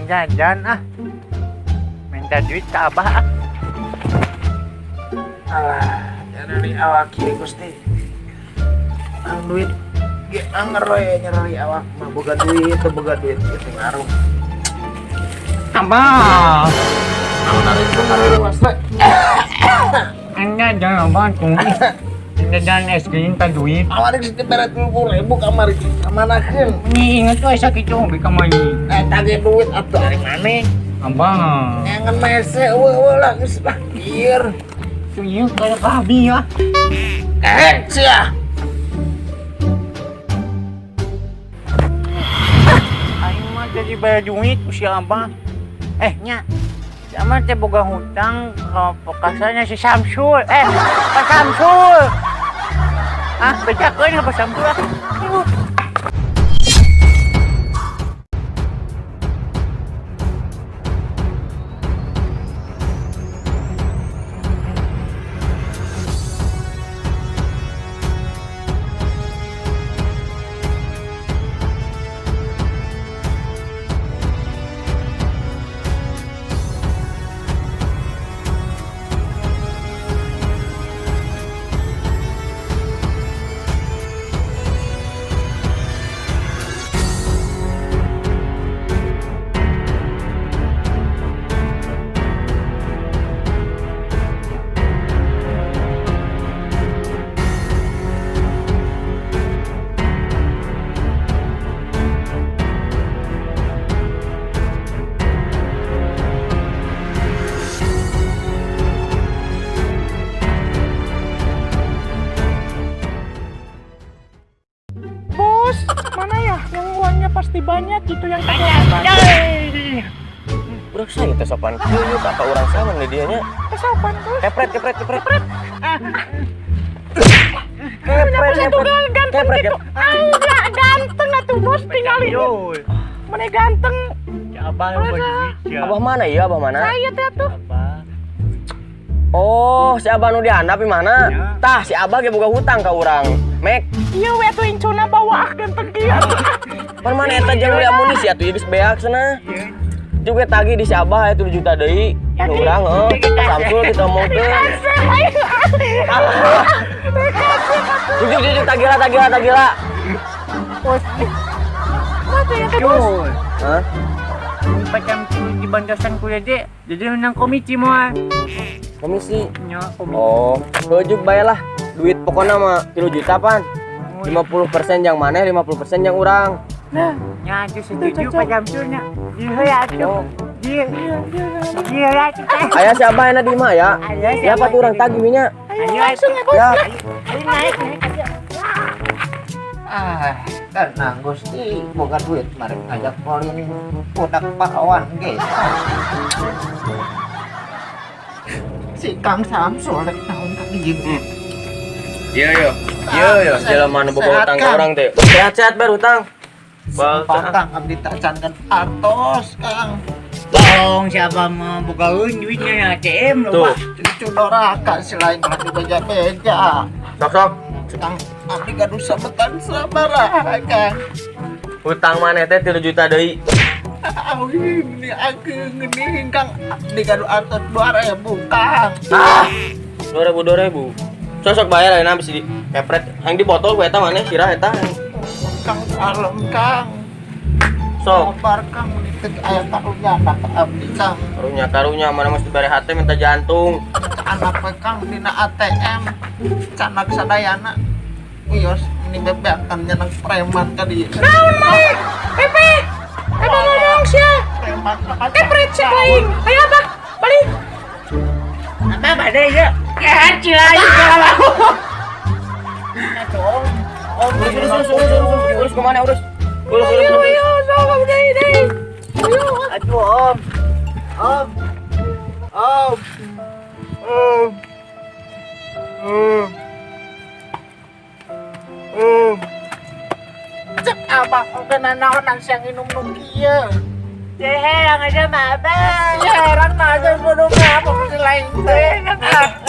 Hayang jajan ah. Minta duit ke abah ah. Alah, nyeri awak ieu Gusti. Ang duit ge anger we nyeri awak mah boga duit teu boga duit kitu ngaruh. Abah. Naon ari teu ngaruh we. Enya jalan abah tuh. Jajan es krim minta duit. Awak geus dibere 30.000 kamari kamanakeun. Ini inget tuh asa kitu oge kamari. Eh tagih duit atuh ari maneh. Abah. Ngan mese eueuh lah geus lah ieu. Tuh ieu kayak babi ya. Eh sia. Aing mah jadi bayar duit ku si abah. Eh nya. Si abah teh boga hutang ka pokasanya si Samsul. Eh, Pak Samsul. Ah, bejakeun ka Pak Samsul ah. Bos, mana ya yang uangnya pasti banyak gitu yang tadi. Urang saya teh sopan kieu ka urang sama di dieu nya. Sopan tuh. Kepret kepret kepret. Kepret, Kepret kepret. ganteng Kepret gitu. Ah, enggak ganteng atuh bos tinggalin. Mana ganteng? Si abah yang boga duit ya. Abah mana ya abah mana? Saya teh atuh. Abah. Oh, si abah nu dihandap di mana? Ya. Tah, si abah ge boga hutang ka urang. Mek, Iya we atuh incuna bawa ah ganteng kieu. pan mana eta jeung beli amunisi atuh ieu geus beak cenah. Juga tagih di si abah aya 7 juta deui. Nu urang heuh, Samsul kita omongkeun. Jujur jujur tagih lah tagih lah tagih lah. Bos. Masa ya teh bos? Jul. Hah? Macam tu di bantasan ku dede, jadi menang komisi moal. Komisi. Nya komisi. Oh, rujuk bae lah. Duit pokoknya mah 3 juta pan. 50% yang mana, 50% yang urang. Nah, Nya atuh setuju Pak Samsul nya. Dia ya atuh. Dia. Dia ya atuh. Aya si abah enak di imah ya. Aya si Ya abah apa tuh urang di tagih nya. ayo langsung ya bos. Ya. Ayo naik naik aja. Ah, tenang Gusti, boga duit mari ngajak polin budak pahlawan ge. Si Kang Samsul rek naon ka dieu. Iya yo. Iya yo, jelema nu boga Sehat, hutang ka Kang. urang teh. Sehat-sehat bar hutang. Sumpah Kang, abdi tak cankan artos Kang. Bohong siapa mau bukaun duitnya ya ATM Tuh. loh Pak. Cucu doraka selain abdi beja-beja. Sok sok. Kang, abdi gaduh sabetan sabaraha Kang. Hutang maneh teh 3 juta deui. Awi, ini ageung geuning Kang. Abdi gaduh artos 2.000 Kang. Ah. 2000 2000. Sosok bayar ayeuna bisa di kepret. Hayang di botol ku eta maneh sirah eta. Kang kalem Kang. Sok. Sabar Kang, teu aya karunya anak abdi Kang. Karunya karunya mana mesti bare hate minta jantung. Anak we Kang dina ATM. Canak sadayana. Wios ini bebeakan nyeneng preman ka dieu. Naon mah? Pepe. Abah ngomong sia. Preman Kepret sia aing. Ayo abah, balik. Apa badai ya? Ya cilai kalau. Urus urus urus urus urus urus kemana urus? Urus urus Ayo urus. ayo sok deui deui. Ayo. Aduh om. Om. Om. Om. Om. Om. Cek abah oge nanaonan siang inum nu kieu. Ya heran aja mah abang. Ya heran mah aja kudu ngapok si lain teh.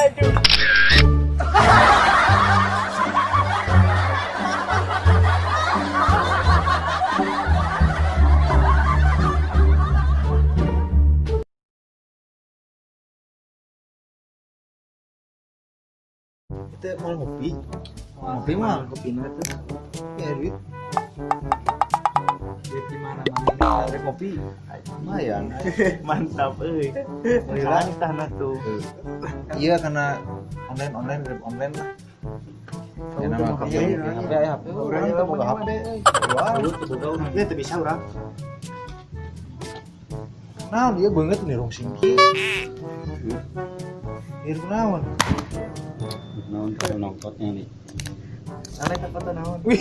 Aduh. Itu mau ngopi. Ngopi mah. Kopi na tuh. Ya duit. Duit di mana mana ada kopi. Lumayan. Mantap euy. Hilang. Tanah tuh. Iya karena online online grab online lah. Ya nama HP, HP, HP, HP, Urang orang tuh boga HP. Wah, Ini tuh bisa urang. nah dia banget nih rong singki. Ieu naon? Naon kalau nongkotnya nih. Aneh kata naon. Wih.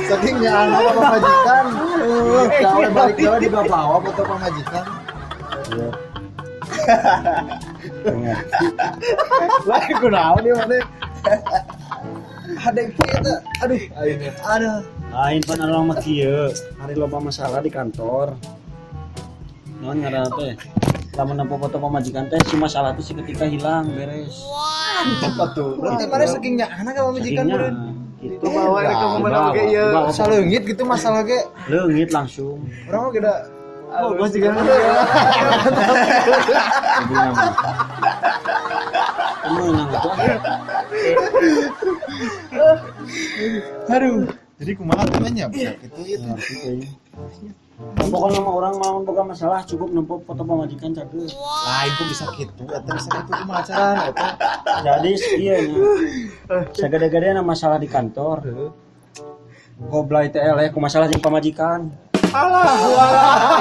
Saking nyaana apa pamajikan. Gawe balik gawe di bawa foto pamajikan. Iya. Lah kunaon ieu mah. Hadek kieu aduh, ayeuna. Aduh. Lain pan urang mah kieu, hari loba masalah di kantor. Naon ngaranna teh? Lamun nempo foto pamajikan teh si masalah teh seketika hilang beres. Mantap tuh. Berarti mana saking nyaana ka pamajikan Sakingnya, meureun. gitu. Bawa rek Dibawa, mana oge ieu. dibawa. Saleungit gitu masalah ge. Leungit langsung. Urang mah geda. Oh, gua juga ada ya. Jadi mah. Menang tuh. Aduh. Jadi kumaha temannya budak itu itu. Ngerti kayaknya. Pokoknya mah orang mau boga masalah cukup nempo foto pamajikan cager. Lain kok bisa gitu, eta bisa gitu kumaha carana eta. Jadi iya nya. Sagede-gedena masalah di kantor. Goblay teh eleh ku masalah jeung pamajikan. Alah, walah.